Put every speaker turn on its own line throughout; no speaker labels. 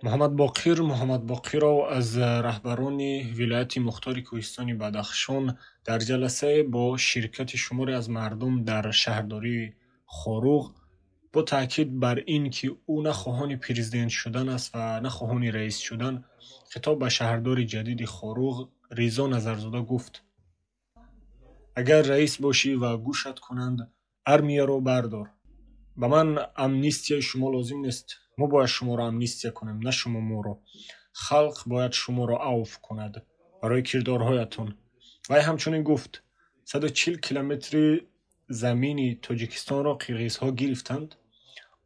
Муҳаммадбоқир Муҳаммадбоқиров аз раҳбарони вилояти мухтори кӯҳистони Бадахшон дар ҷаласае бо ширкати шуморе аз мардум дар шаҳрдории Хоруғ бо таъкид бар ин ки ӯ на хоҳони президент шудан аст ва на хоҳони раис шудан, хитоб ба шаҳрдори ҷадиди Хоруғ Ризо Назарзода гуфт: агар раис бошӣ ва гӯшат кунанд, армияро бардор. Ба ман амнистияи шумо лозим нест. Мо бояд шуморо амнистия кунем, на шумо моро. Халқ бояд шуморо авф кунад барои кирдорҳоятон. Вай ҳамчунин гуфт: 140 километри замини Тоҷикистонро қирғизҳо гирифтанд.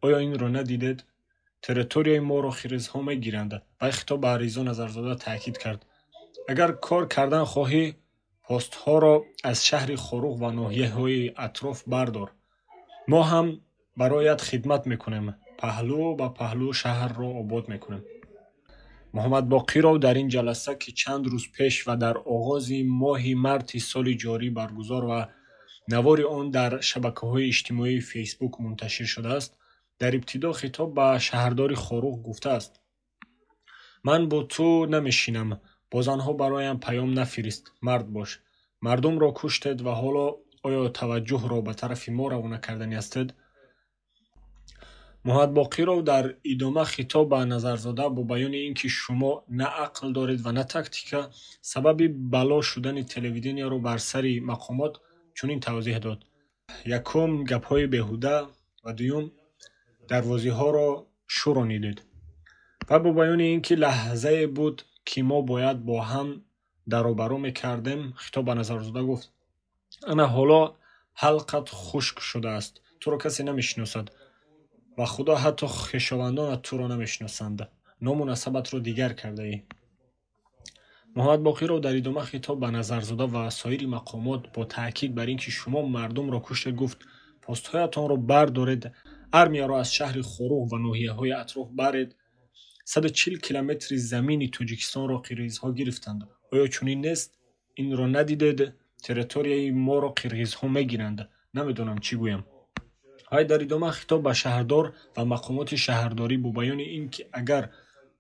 Оё инро надидед? Территорияи моро қирғизҳо мегиранд. Вай хитоб ба Ризо Назарзода таъкид кард: агар кор кардан хоҳӣ, постҳоро аз шаҳри Хоруғ ва ноҳияҳои атроф бардор. Мо ҳам бароят хидмат мекунем, паҳлӯ ба паҳлӯ шаҳрро обод мекунем. Муҳаммадбоқиров дар ин ҷаласа, ки чанд рӯз пеш ва дар оғози моҳи марти соли ҷорӣ баргузор ва навори он дар шабакаҳои иҷтимоии Фейсбук мунташир шудааст, дар ибтидо хитоб ба шаҳрдори Хоруғ гуфтааст: ман бо ту намешинам, бо занҳо бароям паём нафирист, мард бош. Мардумро куштед ва ҳоло оё таваҷҷӯҳро ба тарафи мо равона карданӣ ҳастед? Муҳаммадбоқиров дар идома хитоб ба Назарзода бо баёни ин ки шумо на ақл доред ва на тактика, сабаби бало шудани телевидениеро бар сари мақомот чунин тавзеҳ дод: якум, гапҳои беҳуда ва дуюм, дарвозиҳоро шӯронидед. Ва бо баёни ин ки лаҳзае буд, ки мо бояд бо ҳам даробаро мекардем, хитоб ба Назарзода гуфт: ана ҳоло ҳалқат хушк шудааст, туро касе намешиносад ва худо ҳатто хешовандонат туро намешиносанд, ному насабатро дигар кардаӣ. Муҳаммадбоқиров дар идома хитоб ба Назарзода ва соири мақомот бо таъкид бар ин ки шумо мардумро куштед гуфт: постҳоятонро бардоред, армияро аз шаҳри Хоруғ ва ноҳияҳои атроф баред. 140 километри замини Тоҷикистонро қирғизҳо гирифтанд. Оё чунин нест? Инро надидед? Территорияи моро қирғизҳо мегиранд. Намедонам чӣ гӯям. Вай дар идома хитоб ба шаҳрдор ва мақомоти шаҳрдорӣ бо баёни ин ки агар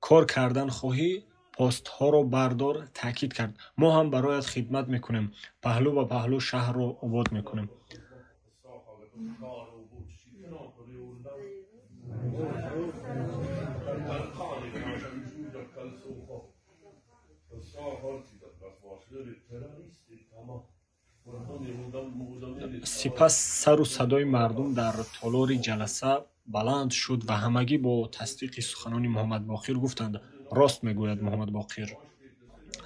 кор кардан хоҳӣ, постҳоро бардор, таъкид кард: мо ҳам бароят хидмат мекунем, паҳлӯ ба паҳлӯ шаҳрро обод мекунем. Сипас сару садои мардум дар толори ҷаласа баланд шуд ва ҳамагӣ бо тасдиқи суханони Муҳаммадбоқир гуфтанд: рост мегӯяд Муҳаммадбоқир.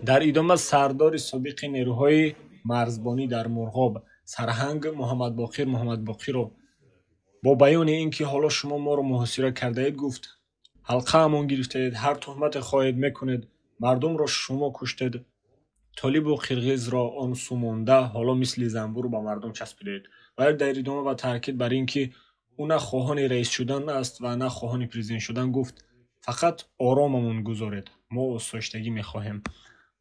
Дар идома сардори собиқи нерӯҳои марзбонӣ дар Мурғоб сарҳанг Муҳаммадбоқир Муҳаммадбоқиров бо баёни ин ки ҳоло шумо моро муҳосира кардаед гуфт: ҳалқаамон гирифтаед, ҳар туҳмате хоҳед мекунед, мардумро шумо куштед, толибу қирғизро он сӯ монда, ҳоло мисли занбур ба мардум часпидаед. Вай дар идома ба таъкид бар ин ки ӯ на хоҳони раис шудан аст ва на хоҳони президент шудан гуфт: фақат оромамон гузоред, мо осоиштагӣ мехоҳем.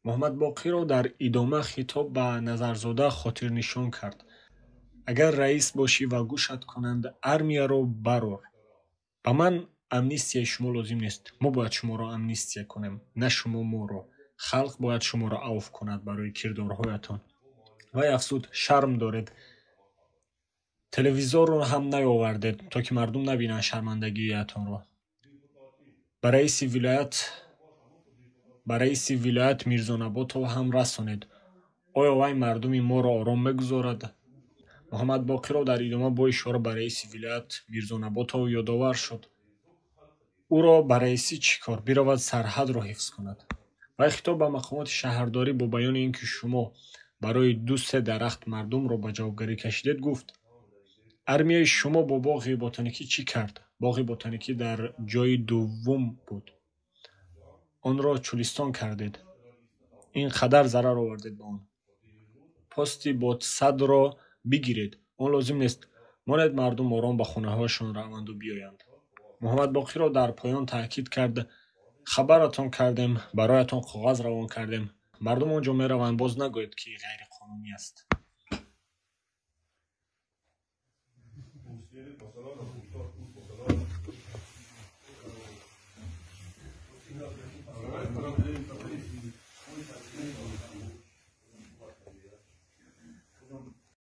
Муҳаммадбоқиров дар идома хитоб ба Назарзода хотирнишон кард: агар раис бошӣ ва гӯшат кунанд, армияро барор. Ба ман амнистияи шумо лозим нест. Мо бояд шуморо амнистия кунем, на шумо моро. Халқ бояд шуморо авф кунад барои кирдорҳоятон. Вай афзуд: шарм доред, телевизорро ҳам наёвардед, то ки мардум набинанд шармандагиятонро. Ба раиси вилоят Мирзонаботов ҳам расонед. Оё вай мардуми моро ором мегузорад? Муҳаммадбоқиров дар идома бо ишора ба раиси вилоят Мирзонаботов ёдовар шуд: ӯро ба раисӣ чӣ кор, биравад сарҳадро ҳифз кунад. Вай хитоб ба мақомоти шаҳрдорӣ бо баёни ин ки шумо барои ду-се дарахт мардумро ба ҷавобгарӣ кашидед гуфт: армияи шумо бо боғи ботаникӣ чӣ кард? Боғи ботаникӣ дар ҷои дуввум буд. Онро чӯлистон кардед. Ин қадар зарар овардед ба он. Пости ботсадро бигиред, он лозим нест. Монед мардум ором ба хонаҳояшон раванду биёянд. Муҳаммадбоқиров дар поён таъкид кард: хабаратон кардем, бароятон коғаз равон кардем. Мардум он ҷо мераванд, боз нагӯед, ки ғайриқонунӣ аст.